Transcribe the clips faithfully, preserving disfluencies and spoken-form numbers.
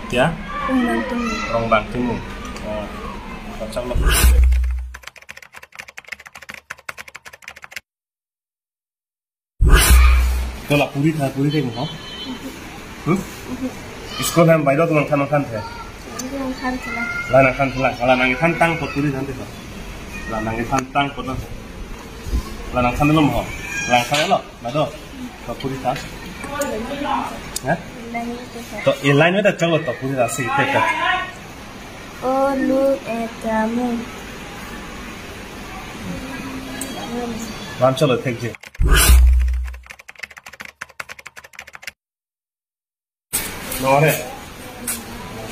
Ya? Rongbang Timung. Rongbang Timung. Oh, kacang lo. Tola puri tha, puri thek mo? Hmm? School hem bairo atum nangthan, nangthan the? Nangthan thela. La nangthan thela. La nangthan tang apot puri than thek. La nangthan tang apot na. La nangthan lo mo? La nangthan lo. Mado. To puri tha. Ha? To e line me ta chalo to puri tha si te ta. Oh, look at the moon. Ram chalo thekji. Nore.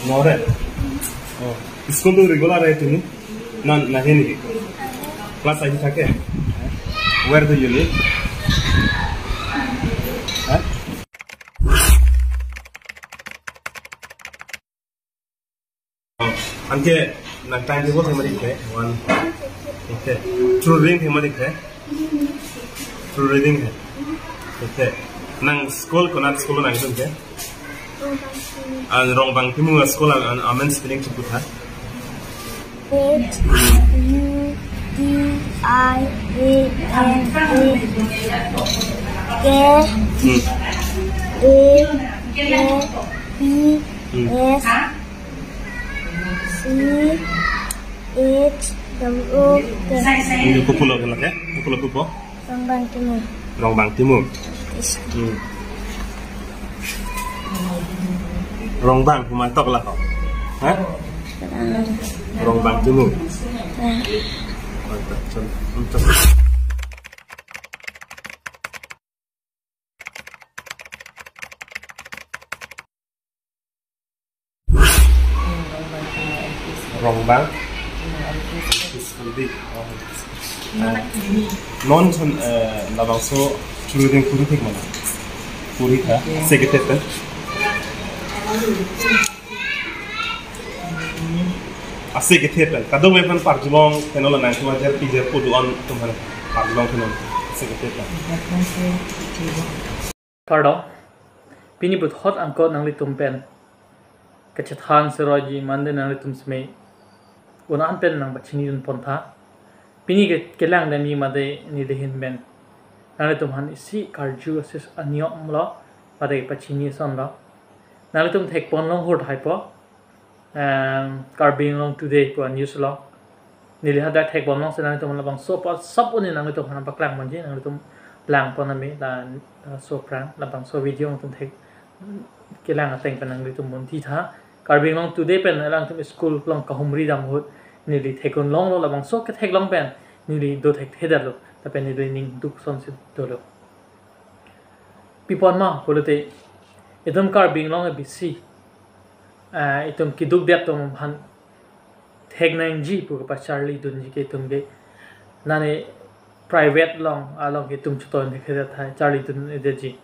Nore. Oh. School to regular hai tumi? Na, nahi niki? Class ahi thake? Where do you live? Ha? Oh, anke nang time table thek ma dik the? One. Okay. Through reading thek ma dik the? Through reading the. Okay. Nang school konat school nangtum the? An Rongbang Timung a school an, an amen spelling cheputha. H U D I A N A K Hmm. A K P Hmm. S C H W O K. Ini kupulo kan ya? Kupulo kupo? Rongbang Timung. Rongbang Timung. Yes. Hmm. Rongbang, kumatok lah kok. Hah? Rongbang. Rongbang Timung. Ya. Mantap, cem-, cem-. Rongbang. School di. Oh. Eh, non son, eh, labangso churuding puri thek mana? Puri tha. Ase kethe pen. Ase kethe pen. Kadokave aphan parjulong theno la nangtum ajar pijar podu an atum aphan parjulong theno. Ase kethe pen. Kardom. Pini puthot angkot nanglitum pen kachethan seroji mande nanglitum seme un-an pen nangpachinidun pontha. Pini ke kelang dami mate nelihin pen nanglitum aphan isi karju asis aniom lo, mate pachini ason lo. Nanglitum thekpon longhur thaipo, em, Karbi Anglong Today pu a news lo. Neli hadak thekpon longsi nanglitum labangso apot sop uni nanglitum aphan paklang ponji, nanglitum langpon ami la, la so prang, labangso video nangtum thek kelang ateng pen nanglitum munthi tha. Karbi Anglong Today pen alangtum school along kahumri dam ahut neli thekdun longlo, labangso ketheklong pen neli do thekthedetlo, lapen neli ning duk asonsi dolo. Pi apot ma pulote itum Karbi Anglong A B C, ah, itum keduk det atum aphan thek nangji pu kapacharlidunji ke itum ke nani private along, along ke itum chotoi thekthedet thai, charlidun-edetji.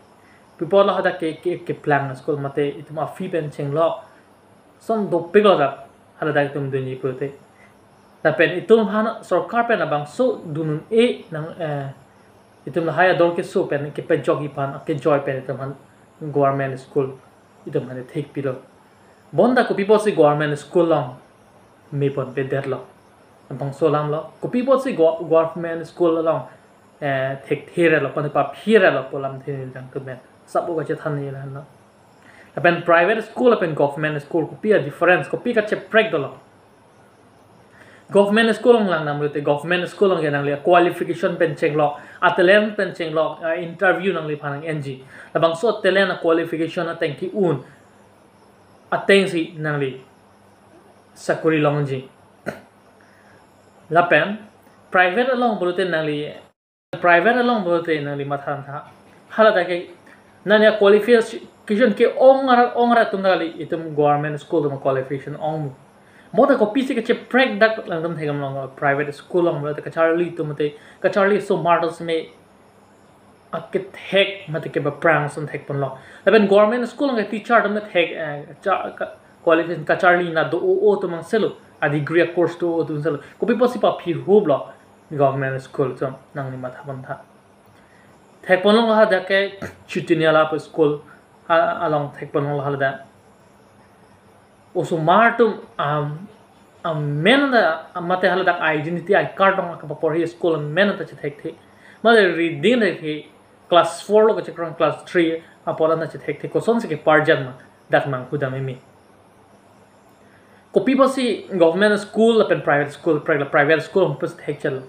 Pi apot lo hadak ke, ke, keplang school mate itum a fee pen chenglok ason dopiklo dak, hala dak itum dunji pulote. Lapen itum aphan sorkar pen labangso dun un-e nang, eh, itum lahai ador keso pen kepajokji aphan, kejoi pen itum aphan government school itum aphan thekpilo. Bonta kopi apotsi government school along meponpedetlo? Labangso alam lo. Kopi apotsi go-, government school along, eh, thekthe-etlo, mane paphi-etlo pu alamthe neli nangtum pen sap-o kachethan neli lahenlo. Lapen private school lapen government school kopi a difference, kopi kacheprek dolo? Government school along lang namrute, government school along ke nangli qualification pen chenglok, a talent pen chenglok, a interview nangliphan nang-enji. Labangso talent a qualification ateng ke-un atengsi nangli sakori longji. Lapen private along pulote nangli, private along pulote nangli matha tha. Hala dak ke nangli a qualification ke-ong arat, ong arat atum kali, itum government school atum qualification ong mu. Bonta kopisi kacheprek dak langdam thekdam long private school along pulote kacharli atum te, kacharli osomar atum seme akethek mate kepaphrang ason thekponlo. Lapen government school along ke teacher atum kethek, eh, cha-, ka-, qualification kacharli na do-o-o atum angselo, a degree a course do-o atum angselo. Kopi apotsi paphi huplo government school atum, nangli matha pontha. Thekpon longlo hadak ke Chaitanya Lal pu school a-, along thekpon longlo hadak. Osomar atum, um, amen anta, mate haladak identity I card along kapaporhi school amen anta chethekthe. Mate reading thekthe, class four lo kachekroi class three apor anta chethekthe. Kosonsi keparjan ma, dak manghu dam meme. Kopi pusi government school lapen private school, pri-, private school pusi thekchelo.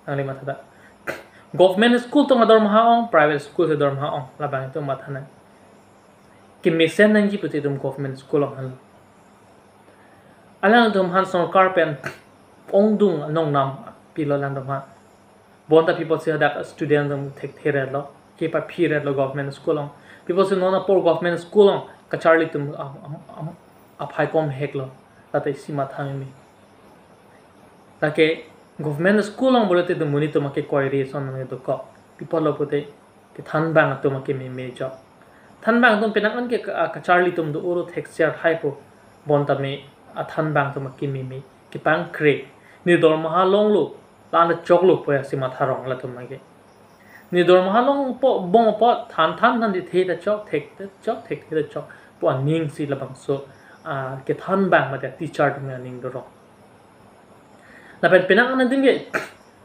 Nangli matha ta. Government school atum adormaha ong, private school si dormaha ong, labang itum matha nang. Kemesen nangji pusi itum government school along henlo. Alangtum aphan sorkar pen ongdung anong nam pilo alangtum aphan. Bonta pi pusi hadak student atum thekthe-etlo, kepaphi-etlo government school along. Pi pusi non apor government school along kacharli atum am, am, am, aphai komheklo, lata isi matha meme. Lake government school along pulote itum monit atum akekoi ri ason nang dokok. Pi apotlo pulote kethan abang atum akeme me jo. Than abang atum penang an ke ka-, kacharli atum do oro thekser thaipo. Bonta me athan abang atum akeme me, kepangkre. Ne dormaha longlo, la-an choklo pu-an si matha rong latum lake. Ne dormaha longpo, bom apot, than than than di the ta chok, thek ta chok, thekthe ta chok pu aning si labangso, ah, kethan abang mate teacher atum aning dorong. Lapen penang an atum ke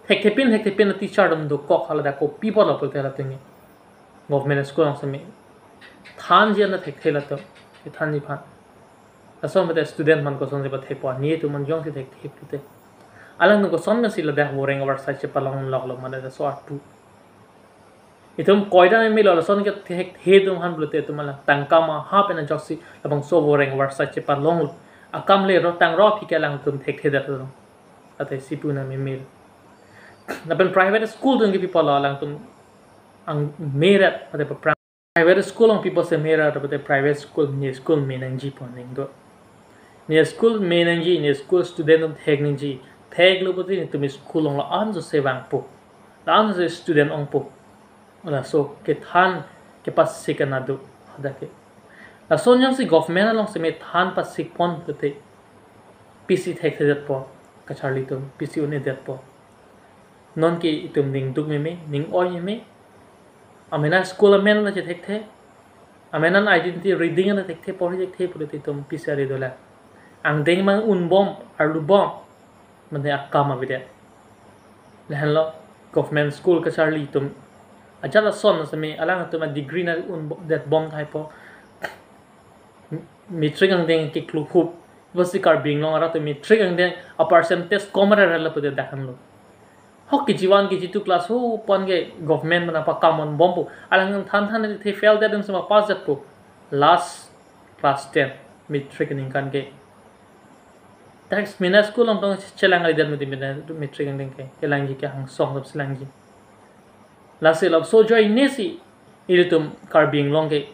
thekthepin thekthepin teacher atum dokok, haladak kopi apotlo pulote halatum ke. Government school along seme thanji anta thekthe latum, kethanji aphan. Laso mate student aphan kosonsi pathekpo, ne atum an jongsi thekthe pulote. Alangtum koson pensi ladak voreng avarsai chepalong loklo mane laso arpu. Itum koida memelo, lason kethekthe atum aphan pulote itum alang tangka maha pen ajoksi labangso voreng avarsai chepalonglo. Akam le ro tang ro aphi ke alangtum thekthedet lo. Lata isi pu nang meme. Lapen private school atum ke pi apotlo alangtum angmerat ate pa private school along pi pusi merat, ate private school, ne school me nangji pu aning do. Ne school me nangji, ne school student atum thek nangji. Theklo pulote netum school along la-an jose vangpo, la-an jose student ongpo. Laso kethan kepasik anat do hadak ke. Lason jongsi government along seme than pasikpon pulote pisi thekthedetpo kacharli atum, pisi un-edetpo. Non ke itum ning duk meme, ning oi meme. Amena school amen anta chethekthe, amena identity reading anta thekthe, porhi thekthe pulote itum pisi ari dolang. Angdeng mang unbom, arlubom, mane akam avedet. Lahenlo government school kacharli atum ajat ason seme alangtum a-degree nang unbom, detbom thaipo. Matric angdeng keklu hup. Pusi Karbi Anglong arat atum matric angdeng a-percentage kom rere lapu de dahan lo. Ho K G one, K G two class ho aphan ke government mana pakam unbompo. Alangtum than than the fail det atum sema pass detpo. Last class ten, matric aningkan ke. Text mena school along tong chelang kalidet mati mena matric angdeng ke. Kelangji ke hangsong tap selangji. Lasi labangso ajoine si ilitum Karbi Anglong ke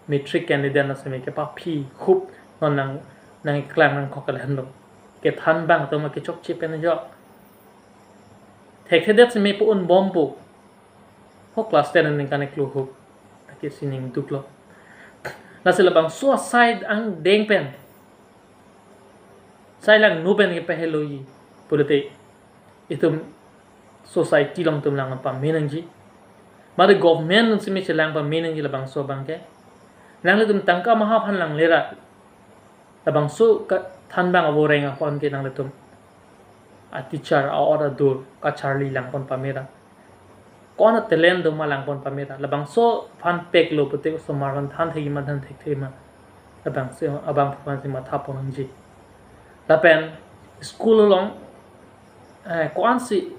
matric candidate na seme kepaphi hup non nang, nangkeklang nangkok ke lahenlo. Kethan abang atum kechokche pen jo. Thekthedet seme pu unbompo. Ho class ten aningkan keklu hup. Lake si ning duklo. Lasi labangso asai angdeng pen, sai langno pen kepaheloji pulote itum society along itum lang pame nangji. Mate government along seme chelang pame nangji labangso abang ke. Nanglitum tangka maha aphan langle ra, labangso kethan abang avoreng aphan ke nanglitum a-teacher, a-ot adur, kacharli langpon pame ra. Ko-an a-talent doma langpon pame ra. Labangso aphan peklo pulote osomar aphan than thekji ma, than thekthe ma, labangso abang aphan si mathapon nangji. Lapen school along, eh, ko-ansi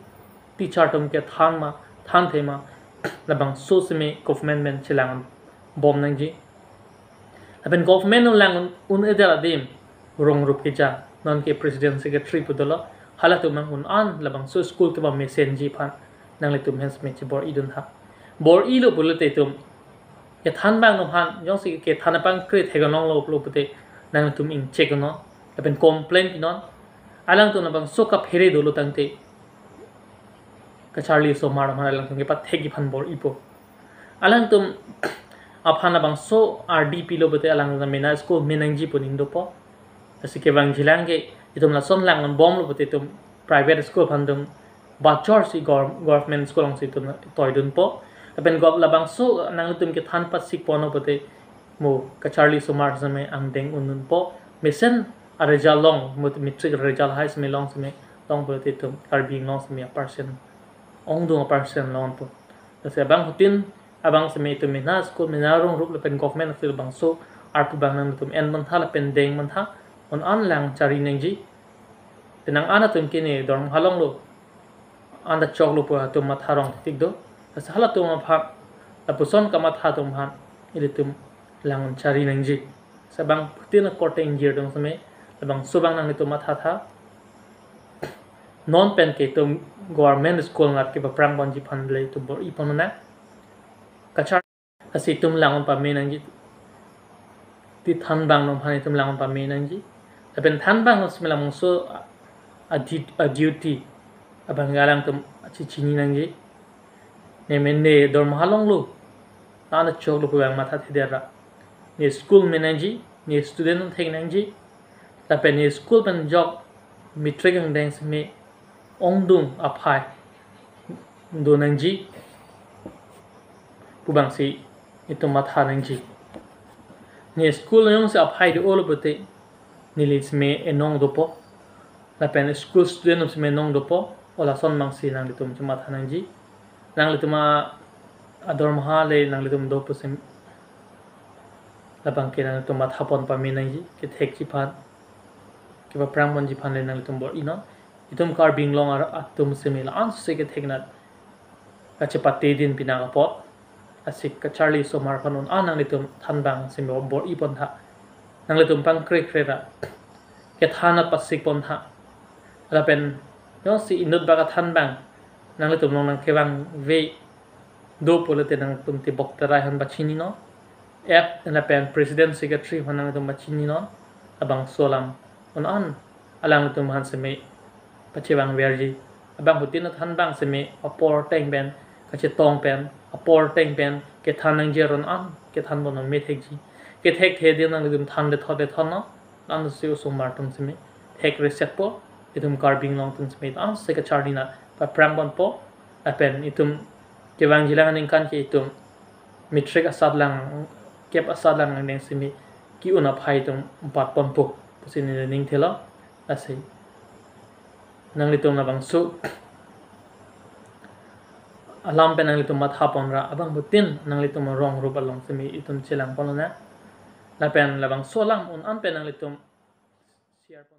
teacher atum kethan ma, thanthe ma, labangso seme government pen chelangbom nangji. Lapen government along lang un-edet adim, rong rup keja, non ke president secretary pu dolo, halatum mang un-an labangso school kepamesenji aphan nanglitum aphan seme chebor-idun tha. Bor-ilo pulote itum kethan abang atum aphan, jongsi kethan apangkre theklonglo pulote nanglitum ingcheck non, lapen complain pinon. Alangtum labangso kaphere dolo tangte kacharli osomar atum alangtum kepathekji aphan bor-ipo. Alangtum aphan labangso ardi pilo pulote alangtum mena school me nangji pu ning dopo. Lasi kevangjilang ke itum lason langbomlo pulote itum private school aphan itum bachor si gov-, government school alongsi itum toidunpo. Lapen gov-, labangso nanglitum kethan pasikponlo pulote mo kacharli osomar seme angdeng undunpo. mesen a-result long, mut-, matric result hai seme long seme, long pulote itum Karbi Anglong seme a-percent, ongdung a-percent longpo. Lasi abangphutin, abang seme itum mena school, mena rong rup lapen government office labangso arpu abang nangtum en mantha lapen deng mantha, un-an lang chari nangji. Penang an atum ke ne dormoha longlo, anta choklo pu atum matha rong tik do. Lasi halatum aphan, lapuson kamatha atum aphan ilitum lang chari nangji. Lasi abangphutin akorte ingjir dong seme, labangso abang nanglitum mathatha. Non pen ke itum government school nat kepaphrang ponji aphan le itum bor-i pon nang. Kachar, lasi itum lang un pame nangji. Ti thanbang atum aphan itum lang un pame nangji. Lapen thanbang atum seme labangso a, a di-, a-duty abang alangtum chechini nangji. Ne mene dormoha longlo, anta choklo pu abang mathathedet ra, ne school me nangji, ne student thek nangji, lapen ne school pen jok matric angdeng seme ongdung aphai do nangji pu abangsi itum matha nangji. Ne school jongsi aphai do-olo pulote neli seme enong dopo, lapen school student seme enong dopo, o lason abangsi nanglitum chematha nangji. Nanglitum a, adormoha le nanglitum do pu seme, labang ke nanglitum matha pon pame nangji, kethekji aphan, kepaphrang ponji aphan le nanglitum bor-i non. Itum Karbi Anglong ar-, atum seme la-an si kethek nat kachepate din pinak apot. Lasi kacharli osomar aphan un-an nanglitum thanbang seme bor-i pontha. Nanglitum pangkrekre ra kethan nat pasik pontha. Lapen jongsi inut bak athanbang nanglitum along nangkevangve do pulote nangtum tibok terai aphan pachini non. F lapen president secretary aphan nangtum pachini non. Labangso alam un-an alangtum aphan seme pachevangverji. Abangphutin athanbang seme apor ateng pen, kachetong pen, apor ateng pen kethan nangji aron an kethan pon methekji. Kethekthe din nanglitum than de thot de thon non. Ansi osomar atum seme thekre setpo, itum Karbi Anglong atum seme ansi kacharli nat paphrang ponpo, lapen itum kevangjilang aningkan ke itum matric asat lang, kep asat lang nangdeng seme ke-un aphai itum bat ponpo pusi neli ning thelo. Lasi nanglitum labangso alam pen nanglitum matha pon ra abangphutin nanglitum rong rup along seme itum chelang pon nang. Lapen labangso alam un-an pen nanglitum share pon.